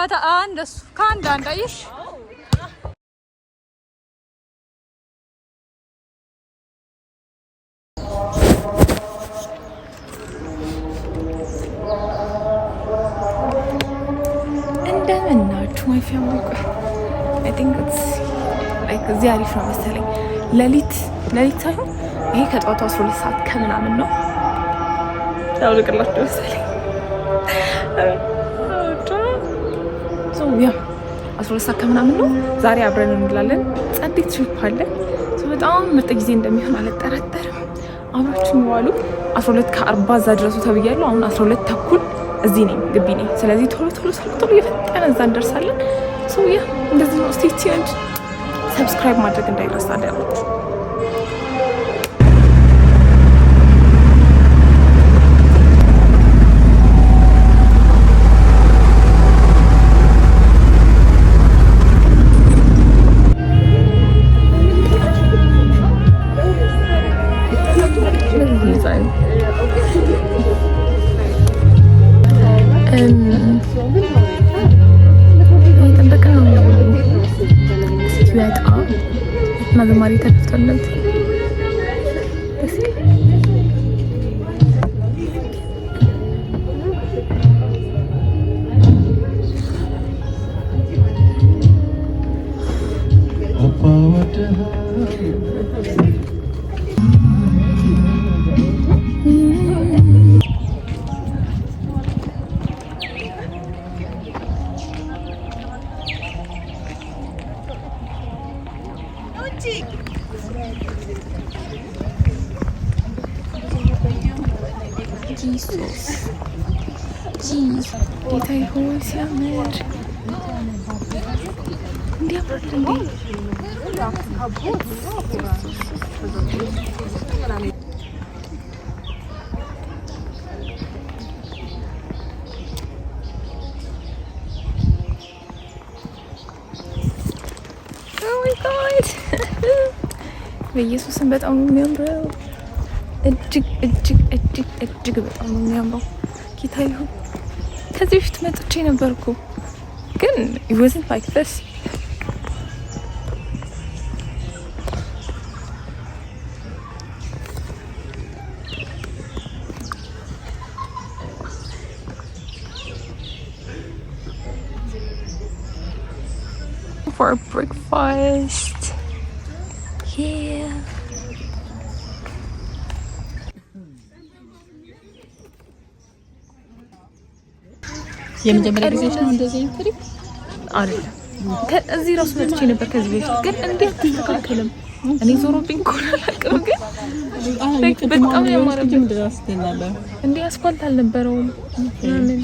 እንደሱ ከአንድ አንድ አየሽ። እንደምን ናችሁ my family? ቆይ፣ I think it's like እዚህ አሪፍ ነው መሰለኝ። ሌሊት ሌሊት ሳይሆን ይሄ ከጠዋቱ 12 ሰዓት ከምናምን ነው። ያውልቅላችሁ መሰለኝ። Yeah፣ 12 ሰዓት ከምናምን ነው። ዛሬ አብረን እንውላለን። ጸዴ trip አለ። በጣም ምርጥ ጊዜ እንደሚሆን አልጠራጠርም። አብራችሁ ዋሉ። 12 ከ40 እዛ ድረሱ ተብያለሁ። አሁን 12 ተኩል እዚህ ነኝ፣ ግቢ ነኝ። ስለዚህ ቶሎ ቶሎ ቶሎ ቶሎ እየፈጠነ እዛ እንደርሳለን። So yeah፣ እንደዚህ ነው። Stay tuned። Subscribe ማድረግ እንዳይረሳ ያላችሁ። እየጠበቀ ነው እስኪወጣ እና ዝማሬ ተከፍቶለት ደስ ይላል። Jesus Jesus፣ ጌታ ሆይ ሲያምር! እንዲህ ያምራል እንዴ! Oh my God፣ በኢየሱስም በጣም ነው የሚያምረው። እጅግ እጅግ እጅግ እጅግ በጣም ነው የሚያምረው። ጌታ ይሁን። ከዚህ በፊት መጥቼ ነበርኩ ግን it wasn't like this. For breakfast. Yeah. የመጀመሪያ ጊዜሽ ነው እንደዚህ trip? አይደለም፣ እዚህ ራሱ መጥቼ ነበር ከዚህ በፊት ግን እንዴት አልተስተካከልም። እኔ ዞሮብኝ እኮ አላውቅም፣ ግን በጣም ያማረበት እንዴ አስፋልት አልነበረውም ምናምን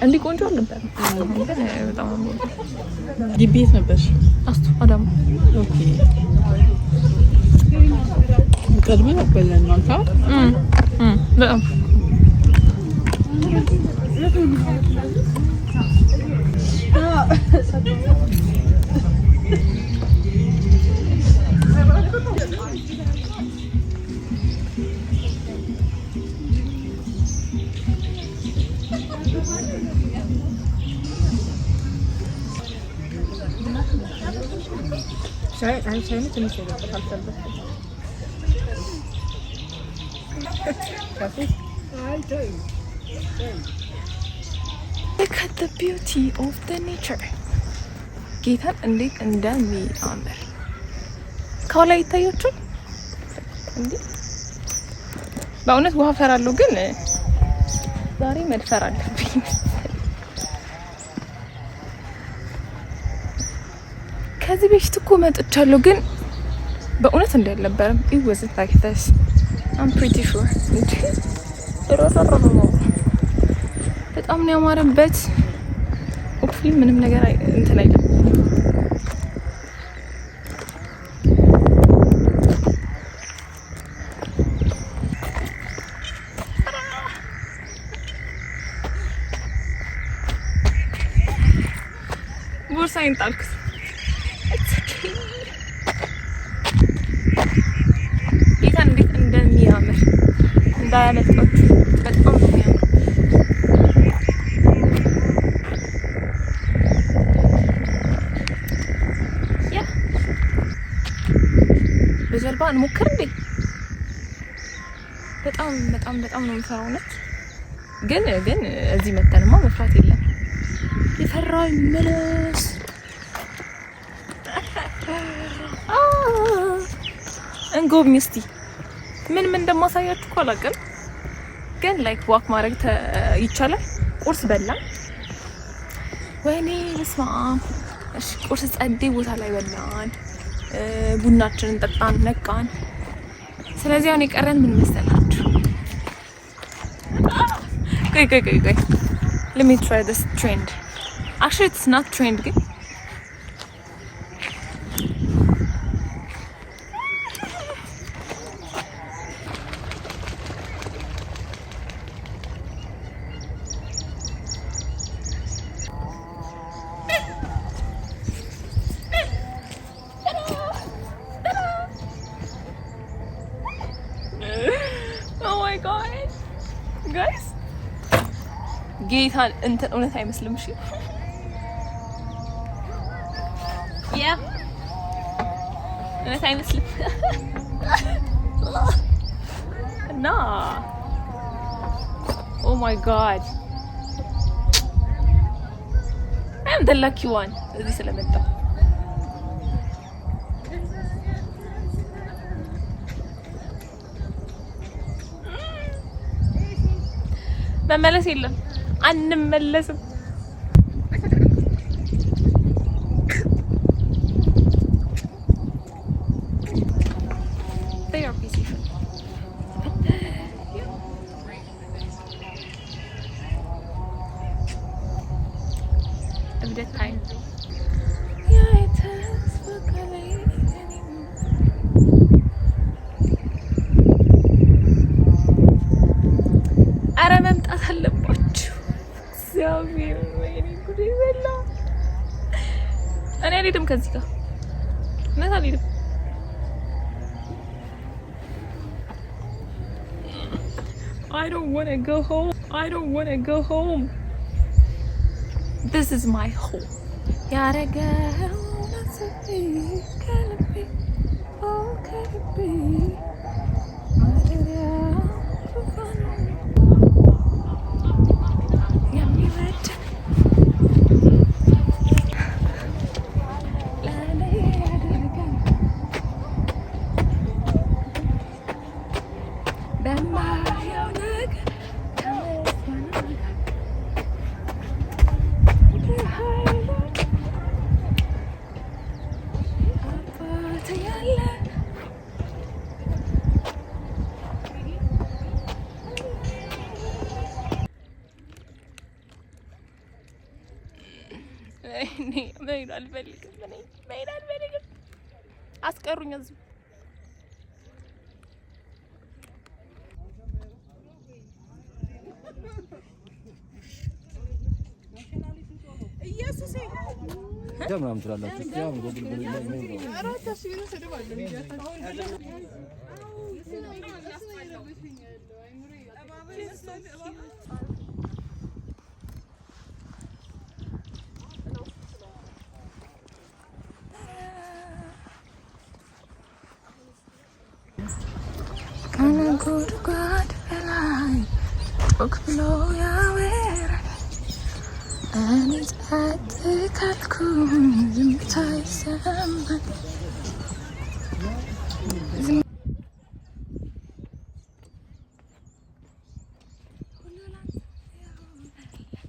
እንዲህ ቆንጆ አልነበረም፣ ግን በጣም ግቢ የት ነበርሽ? አስቱ አዳማ። Okay፣ ቅርብ ነበር ለእናንተ። በጣም። ሻይ ሻይ ትንሽ የለበት አልፈለኩም። Look at the beauty of the nature. ጌታን እንዴት እንደሚያምር ከኋላ ይታያችሁ እንዴ! በእውነት ውሃ ፈራለሁ፣ ግን ዛሬ መድፈር አለብኝ መሰለኝ። ከዚህ በፊት እኮ መጥቻለሁ፣ ግን በእውነት እንዳልነበረም። It wasn't like this, I'm pretty sure። እንዴ፣ በጣም ነው ያማረበት። Hopefully ምንም ነገር እንትን አይልም። ቦርሳዬን ጣልኩት። It's okay። ጌታን እንዴት እንደሚያምር እንዳያመልጣችሁ። በጣም ነው የሚያምረው። ጀልባ እንሞክር እንዴ? በጣም በጣም በጣም ነው የምፈራው እውነት። ግን እዚህ መተንማ መፍራት የለም። የፈራ ይመለስ። እንጎብኝ እስቲ። ምን ምን እንደማሳያችሁ እኮ አላውቅም፣ ግን like walk ማድረግ ይቻላል። ቁርስ በላን። ወይኔ በስመ አብ። እሺ ቁርስ ጸዴ ቦታ ላይ በላን፣ ቡናችንን ጠጣን፣ ነቃን። ስለዚህ አሁን የቀረን ምን መሰላችሁ? ቆይ ቆይ ቆይ ቆይ፣ let me try this trend. Actually, it's not trend ግን oh my God, guys, ጌታን እንትን እውነት አይመስልም። እሺ yeah፣ እውነት አይመስልም። እና oh my God, I'm the lucky one እዚህ ስለመጣሁ። መመለስ የለም፣ አንመለስም። They are busy. Yeah. እብደት time። ያ የተስፋ ቃሌ እኔም አረ መምጣት አለባችሁ። እግዚአብሔር፣ ወይኔ ጉዴ በላ። እኔ አልሄድም ከዚህ ጋር፣ እውነት አልሄድም። I don't want to go home. I don't want to go home. This is my home. ያረገውን አስቤ ከልቤ፣ ኦ ከልቤ፣ ማደሪያው ዙፋኑ የሚወድ ለእኔ ያደርጋል በማየው ነገር ከምስጋና ጋር ለኃይሎች አባት ያለ። እኔ መሄድ አልፈልግም። እኔ መሄድ አልፈልግም። አስቀሩኝ እዚሁ። ምናምን ትላላችሁ። እስኪ አሁን ጎግል ምን ነው? ከነጎድጓድ በላይ ጮክ ብሎ ያወራል። እኔ ጸጥ ካልኩኝ ዝምታ ይሰማል። ሁሉ ላንተ ይሆናል።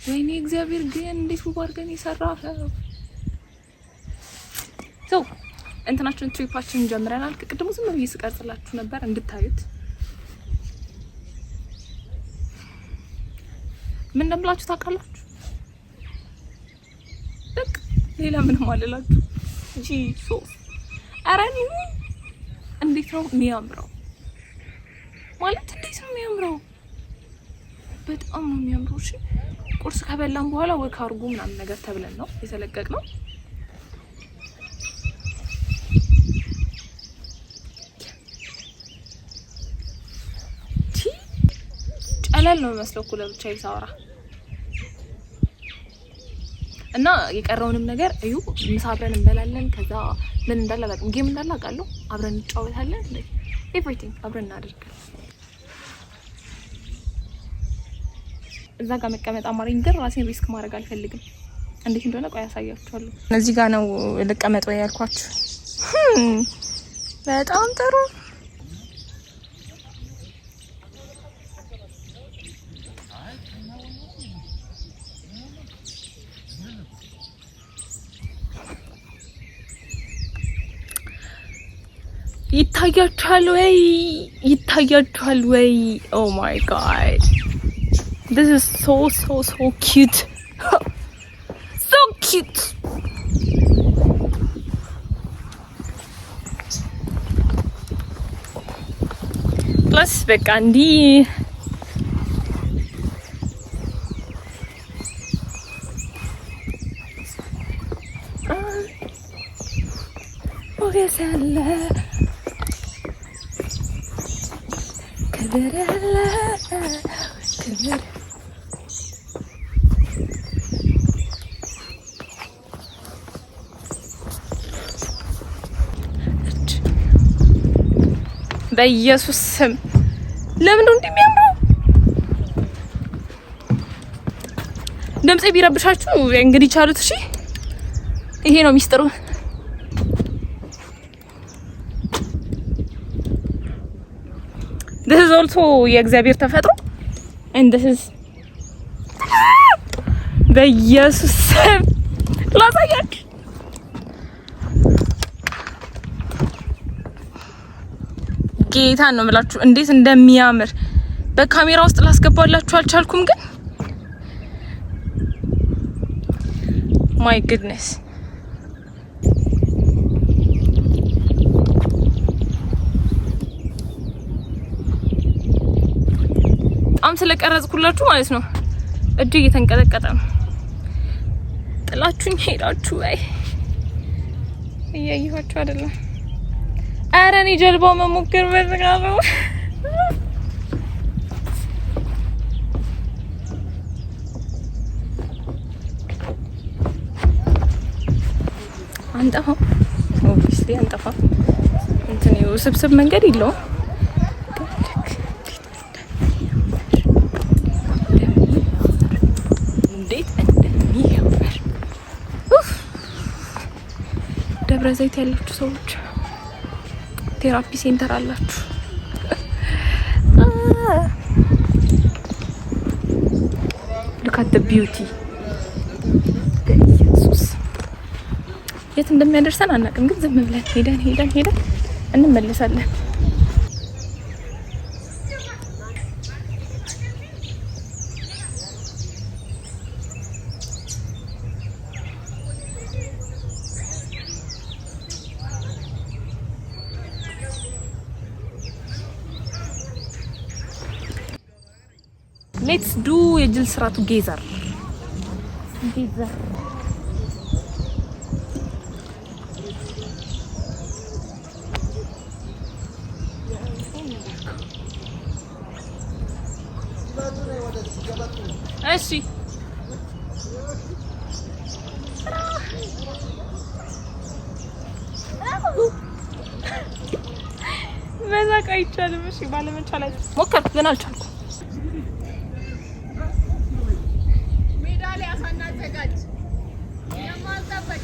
ወይኔ እግዚአብሔር ግን እንዴት ውብ አድርገን የሰራኸው። So እንትናችን trip ኣችንን ጀምረናል። ቅድሙ ዝም ብዬ ስቀርጽላችሁ ነበር እንድታዩት። ምን እንደምላችሁ ታውቃላችሁ? በቃ ሌላ ምንም አልላችሁ። Jesus፣ ኧረ እኔ እንዴት ነው የሚያምረው! ማለት እንዴት ነው የሚያምረው! በጣም ነው የሚያምረው። እሺ፣ ቁርስ ከበላን በኋላ walk አድርጉ ምናምን ነገር ተብለን ነው የተለቀቅነው። ቺ ጨለል ነው የሚመስለው እኮ ለብቻዬ ሳወራ። እና የቀረውንም ነገር እዩ። ምሳ አብረን እንበላለን። ከዛ ምን እንዳለ አላውቅም፣ game እንዳለ አውቃለሁ። አብረን እንጫወታለን። Everything አብረን እናደርጋለን። እዛ ጋር መቀመጥ አማረኝ፣ ግን ራሴን risk ማድረግ አልፈልግም። እንዴት እንደሆነ ቆይ ያሳያችኋለሁ። እዚህ ጋር ነው ልቀመጥ ወይ ያልኳችሁ። በጣም ጥሩ። ይታያችኋል ወይ? ይታያችኋል ወይ? Oh my God, this is so so so cute, so cute. Plus በቃ እንዲህ ሞገስ ያለ፣ ክብር ያለ፣ ክብር። እች በኢየሱስ ስም ለምን ነው እንዲህ የሚያምረው? ድምጼ ቢረብሻችሁ እንግዲህ ቻሉት። እሺ፣ ይሄ ነው ሚስጥሩ። This is also የእግዚአብሔር ተፈጥሮ and this is በኢየሱስ ስም ላሳያችሁ። ጌታን ነው የምላችሁ እንዴት እንደሚያምር በካሜራ ውስጥ ላስገባላችሁ አልቻልኩም፣ ግን my goodness፣ በጣም ስለቀረጽኩላችሁ ማለት ነው እጅ እየተንቀጠቀጠ ነው። ጥላችሁኝ ሄዳችሁ ወይ እያየኋችሁ አይደለም። ኧረ እኔ ጀልባው መሞከር እፈልጋለሁ። አንጠፋም፣ obviously አንጠፋም። እንትን ውስብስብ መንገድ የለውም። ግን ልክ እንዴት እንደሚያምር! ኡፍ! ደብረ ዘይት ያላችሁ ሰዎች therapy center አላችሁ። Look at the beauty። በኢየሱስ፣ የት እንደሚያደርሰን አናውቅም፣ ግን ዝም ብለን ሄደን ሄደን ሄደን እንመለሳለን። Let's do የጅል ስራ together together። እሺ፣ መዛቅ አይቻልም። እሺ፣ ባለመቻል ሞከርኩ ግን አልቻልኩም። ሜዳሊያ ሳናዘጋጅ የማልጠበቅ።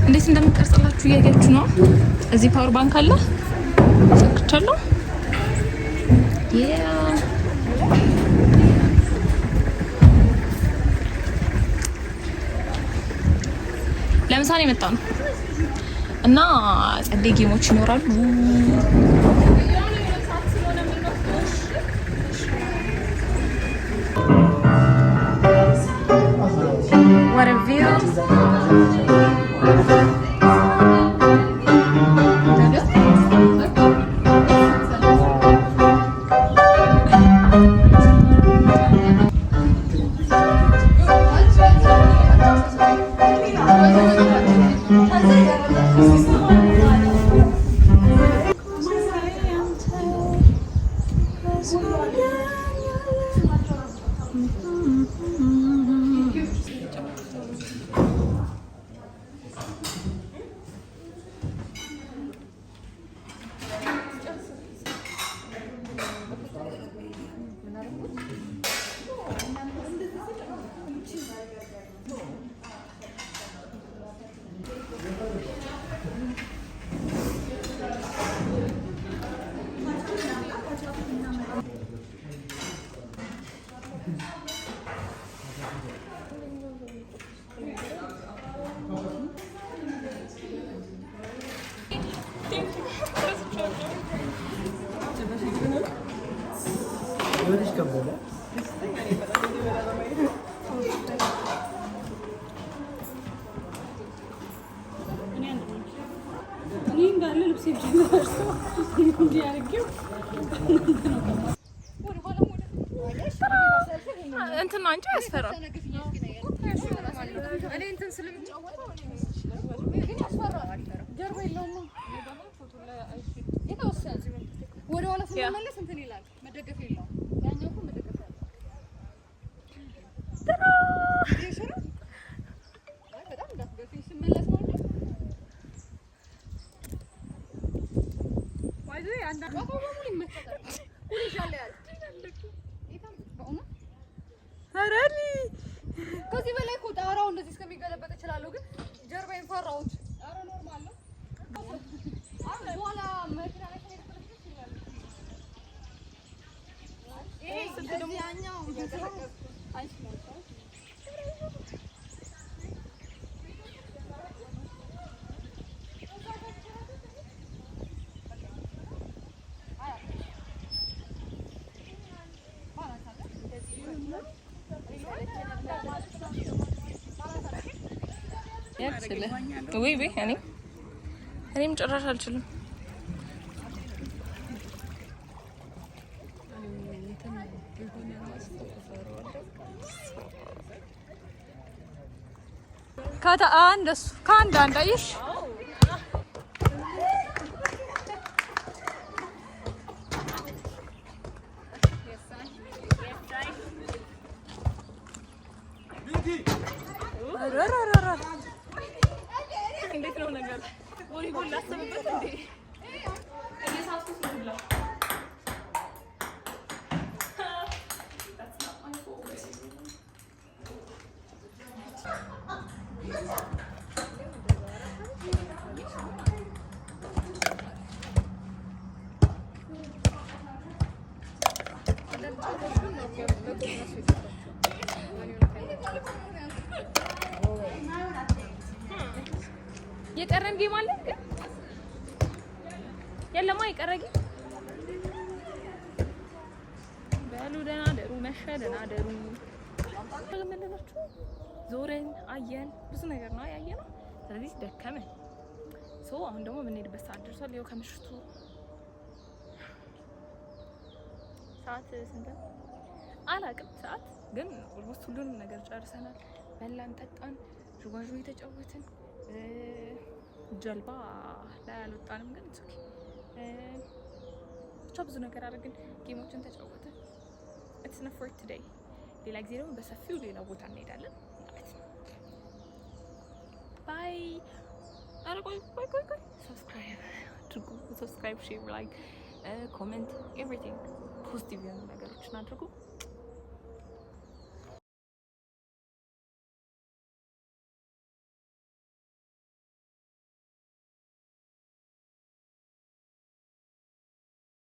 እንዴት እንደምቀርጽላችሁ እያያችሁ ነው። እዚህ power bank አለ፣ ሰክቻለሁ። Yeah፣ ለምሳሌ የመጣ ነው እና ጸዴ game ኦች ይኖራሉ። What a view! እኔ እንዳለ ልብሴ እንዲህ አድርጌው። እንትን አንቺ ያስፈራል። እኔ እንትን ስለምጫወተው ግን ያስፈራል። ጀርባ የለውም። የተወሰነ ወደ ኋላ ስንመለስ እንትን ይላል። መደገፍ የለውም። ያኛው እኮ መደገፍ ያለው። አይ በጣም እንዳትገፊ፣ ስመለስ ነው እንጂ ቦታው በሙሉ ይመቸታል። ሁሉ ይሻላል። በእውነት ከዚህ በላይ እኮ ጣራው እንደዚህ እስከሚገለበጥ እችላለሁ፣ ግን ጀርባዬን ፈራሁት። ኧረ normal ነው። አሁን በኋላ መኪና ላይ ስንሄድ ደስ ይላል። ይሄ ያኛው አንቺ ነው። ውይ ውይ፣ እኔም ጭራሽ አልችልም። ከታ አንድ እሱ ከአንድ አንድ አየሽ። እንዴት ነው ነገር? ቮሊቦል ላስብበት እንዴ? እየሳትኩት ነው ሁላ። That's not my fault. የቀረን game አለ ግን የለማ፣ የቀረ game። በሉ ደህና ደሩ፣ መሸ፣ ደህና ደሩ። መለላችሁ ዞርን፣ አየን፣ ብዙ ነገር ነው ያየነው። ስለዚህ ደከመን። So አሁን ደግሞ የምንሄድበት ሰዓት ደርሷል። ይኸው ከምሽቱ ሰዓት ስንት ነው አላቅም። ሰዓት ግን almost ሁሉንም ነገር ጨርሰናል። በላን፣ ጠጣን፣ ዥዋዥዌ የተጫወትን፣ ጀልባ ላይ አልወጣንም፣ ግን okay፣ ብቻ ብዙ ነገር አድርገን game ኦችን ተጫወትን። It's enough for today። ሌላ ጊዜ ደግሞ በሰፊው ሌላ ቦታ እንሄዳለን ማለት ነው። Bye። ኧረ ቆይ ቆይ ቆይ ቆይ፣ subscribe አድርጉ። Subscribe፣ share፣ like፣ comment፣ everything positive የሆኑ ነገሮችን አድርጉ።